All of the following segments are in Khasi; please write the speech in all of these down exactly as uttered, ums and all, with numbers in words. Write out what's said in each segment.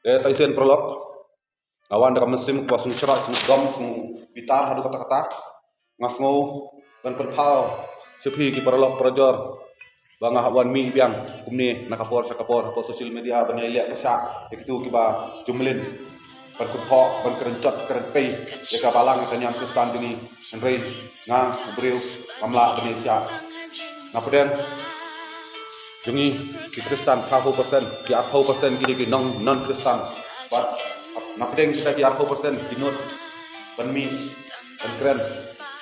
Te sa shisien paralok, nga wan da ka mynsiem kaba sngewsarong, sngewdom, sngewbitar haduh katta katta. Nga sngew ban pynpaw sha phi ki paralok parajor ba nga hap wan mih biang kumne na ka por sha ka por hapoh social media ban ïaleh pyrshah ïa kito kiba jumlin ban kynthoh, ban kren jot, kren pei ïa ka balang ïa ka niam Khristan jong ngi. Hynrei nga u briew ngam lah ban ïaishah. Napdeng jong ngi ki Khristan phra phew percent, ki arphew percent ki dei ki nong non Khristan. Bad napdeng kita ki arphew percent ki nud ban mih, ban kren,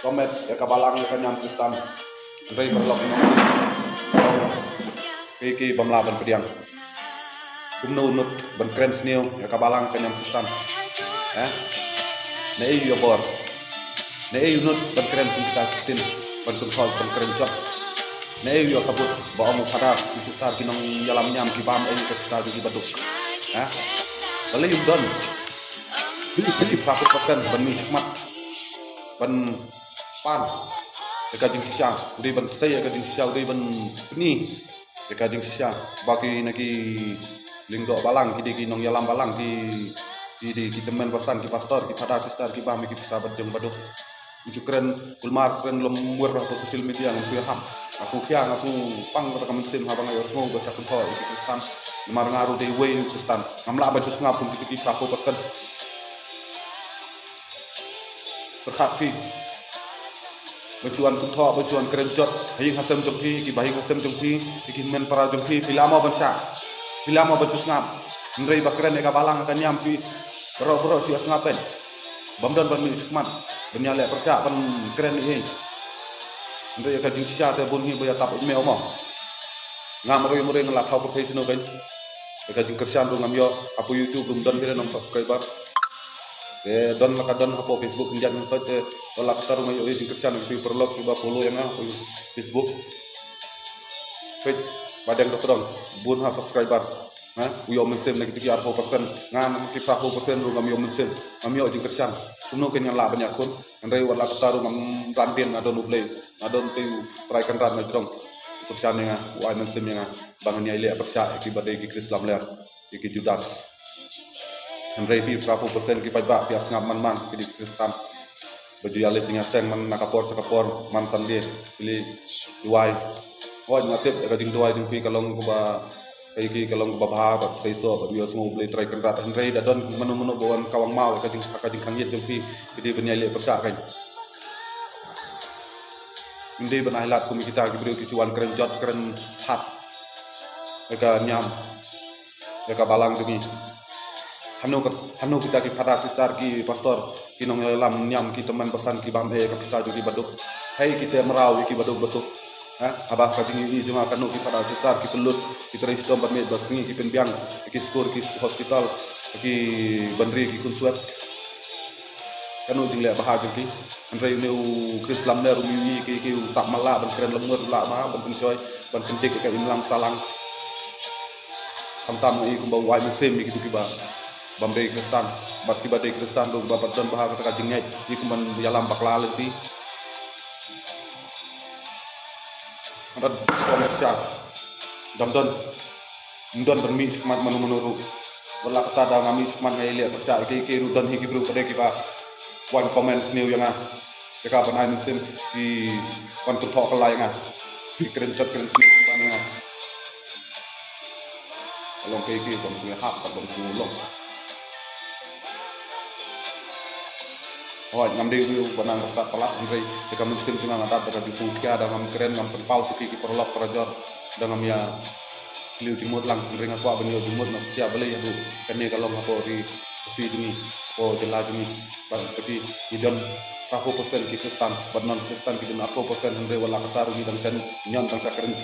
comment ïa ka balang ïa ka niam Khristan. Hynrei paralok, kiei kiei bym lah ban pdiang. Kumno u nud ban kren sniew ïa ka balang ïa ka niam Khristan? Eh? Naei u ïa bor? Naei u nud ban kren kum kita ki ktien, ban kynthoh, ban kren jot? Naei u ïa sabut ba ong u phadar, ki sister, ki nongïalam niam ki bam ei ka pisa jong ki baduk? Eh? Balei um don? Ki phra phew percent ban mih shakhmat, ban pan ïa ka jingshisha, u dei ban sei ïa ka jingshisha, u dei ban pyni ïa ka jingshisha. Ba ki na ki lyngdoh balang, ki dei ki nongïalam balang, ki, ki dei ki tymmen basan, ki pastor, ki phadar, sister, ki bam ïa ki pisa bad jong baduk. Ngi ju kren kulmar, kren lem mur hapoh social media, ngam sngewhap. Nga sngewkhia, nga sngewpang kata ka mynsiem haba nga ïohsngew ba shah kynthoh ïa ki Khristan. Namar nga ruh dei uwei u Khristan. Ngam lah ban shu sngap kum kito ki phra phew percent. Pyrkhat phi, ban shu wan kynthoh, ban shu wan kren jot ha ïing ha sem jong phi, ki bahaïing ha sem jong phi, ki hynmen para jong phi, phi lah mo ban shah? Phi lah mo ban shu sngap? Hynrei ba kren ïa ka balang ka niam phi, baroh baroh shu ïa sngap pyn. Bym don ban mih shakhmat ban ïaleh pyrshah, ban kren ei ei. Hynrei ïa ka jingshisha te bun hi ba ïa tap ïa me mo. Nga marwei marwei nga la thaw pyrthei shuh noh kein. Ïa ka jingkyrshan ruh ngam ïoh, hapoh YouTube ruh ym don hi re nong subscriber. Te don la ka don hapoh Facebook, khyndiat ngin sait te, wat la katta ruh nga ïoh ïa jingkyrshan ïa ki paralok kiba follow ïa nga hapoh Facebook. Peit, ba dang da tyrong bun ha subscriber. Ha, u ïoh mynsiem na kito ki arphew percent, nga na ki phra phew percent ruh ngam ïoh mynsiem, ngam ïoh jingkyrshan. Kumno kein ngan lah ban ïakhun? Hynrei wat la katta ruh ngam ran dien, nga don U Blei, nga don te U Trai Kynrad na jrong. U kyrshan ïa nga, u ai mynsiem ïa nga ba ngan ïaleh pyrshah ïa kiba dei ki Khrist lamler, ïa ki Judas. Hynrei phi phra phew percent ki paidbah phi ïa sngap man man ki dei ki Khristan. Ba ju ïaleit jingïaseng man na ka por sha ka por, man Sunday phi leit duwai. Hooid, nga tip ïa ka jingduwai jong phi ka long kaba, ka ïa ki ka long kaba bha bad seisoh bad ïohsngew U Blei Trai Kynrad. Hynrei da don mano mano ba wan kawang maw ïa ka jing, ka jingkhang ïit jong phi, phi dei ban ïaleh pyrshah kein. Ym dei ban ailad kum kita ki briew ki shu wan kren jot kren that ïa ka niam, ïa ka balang jong ngi. Hano ka, hano kita ki phadar, sister, ki pastor, ki nongïalam niam, ki tymmen basan, ki bam ei ka pisa jong ki baduk? Hei, kita mraw ïa ki baduk basuk. Ha, haba ka jingïohi jong nga, kano ki phadar, sister ki pynlut, ki trei shitom ban miet ban sngi, ki pynbiang ïa ki skur, ki hospital, ki ban ri, ki khun swet? Kano jingleh bha jong ki? Hynrei une u Khrist lamler um ïohi ki, ki u tap ma lah ban kren lamler, lah ma ban pynshoi, ban pyndik ïa ka imlang sahlang. Khamtam ngi kumba u ai mynsiem ïa kito kiba bym dei Khristan, bad kiba dei Khristan ruh ba pat don bha kata ka jingngeit, ïa kumban ïalam bakla lynti. Bad kum sha dang don, ym don ban mih shakhmat mano mano ruh. Wat la kata da nga mih shakhmat nga ïaleh pyrshah ïa kiei kiei ruh, don hi ki briew pat kiba wan comment sniew ïa nga. Te ka ban ai mynsiem, ki wan kynthoh kylla ïa nga, ki kren jot kren sniew ban ïa nga. Ka long kaei kaei bym sngewhap bad bym sngewlong. Hooid, ngam dei uwei uba nang ba stad palat, hynrei da ka mynsiem jong nga nga dap da ka jingsngewkhia, da ngam kren, ngam pynpaw sha phi ki paralok parajor, da ngam ïa kylliw jingmut lang, hynrei nga kwah ban ïoh jingmut na pyrshah balei haduh kane ka long hapoh ri Khasi jong ngi, hapoh jylla jong ngi. Bad kati, ngi don phra phew percent ki Khristan, bad non Khristan ki don arphew percent, hynrei wat la kata ruh ngi dang shen ñion dang sa kren.